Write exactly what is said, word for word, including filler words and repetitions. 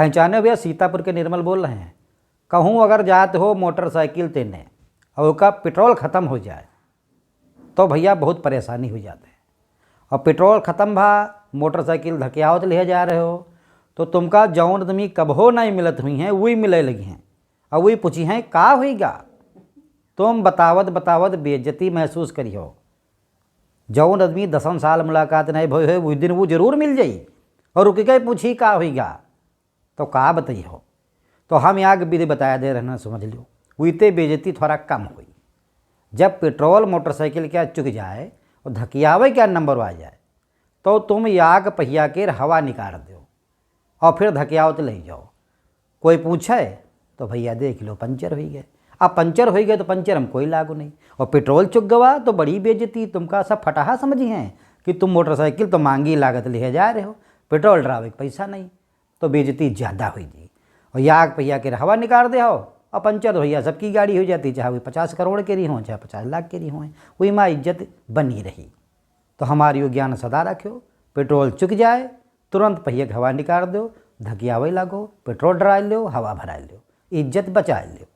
पहचाने भैया, सीतापुर के निर्मल बोल रहे हैं। कहूँ अगर जात हो मोटरसाइकिल तेने और ओका पेट्रोल खतम हो जाए, तो भैया बहुत परेशानी हो जात है। और पेट्रोल खतम भा, मोटरसाइकिल धकियावत ले जा रहे हो, तो तुमका जौन आदमी कबहो नहीं मिलत हुई हैं, वही मिले लगी हैं। और वही पूछी हैं, "का होइगा?" तुम बतावत बतावत बेइज्जती महसूस करिहो। जौन आदमी दसन साल मुलाकात नहीं भई है, वही दिन वो जरूर मिल जाई। और रुक के पूछी, "का होइगा?" तो का बताई हो? तो हम याग विधि बताया दे रहना, समझ लियो, उइते बेइज्जती थोड़ा कम हुई। जब पेट्रोल मोटरसाइकिल क्या चुक जाए और धकियावे क्या नंबर आ जाए, तो तुम याग पहिया के हवा निकाल दो और फिर धकियावत ले जाओ। कोई पूछे तो भैया देख लो, पंचर हुई गए। अब पंचर हुई गए तो पंचर हम कोई लागू नहीं, और पेट्रोल चुक गवा तो बड़ी बेइज्जती, तुमका सब फटाहा समझी हैं कि तुम मोटरसाइकिल तो मांगी लागत ले जा रहे हो, पेट्रोल डरावे के पैसा नहीं, तो बेइज्जती ज्यादा हुई जी। और याग पहिया के हवा निकाल दे हो, और पंचर तो भैया सबकी गाड़ी हो जाती, चाहे वो पचास करोड़ के रही हो, चाहे पचास लाख के रही हो, वही माँ इज्जत बनी रही। तो हमारी यो ज्ञान सदा रखो, पेट्रोल चुक जाए, तुरंत पहिया के हवा निकाल दो, धकियावे लागो, पेट्रोल डरा लो, हवा भरा लो, इज्जत बचा लो।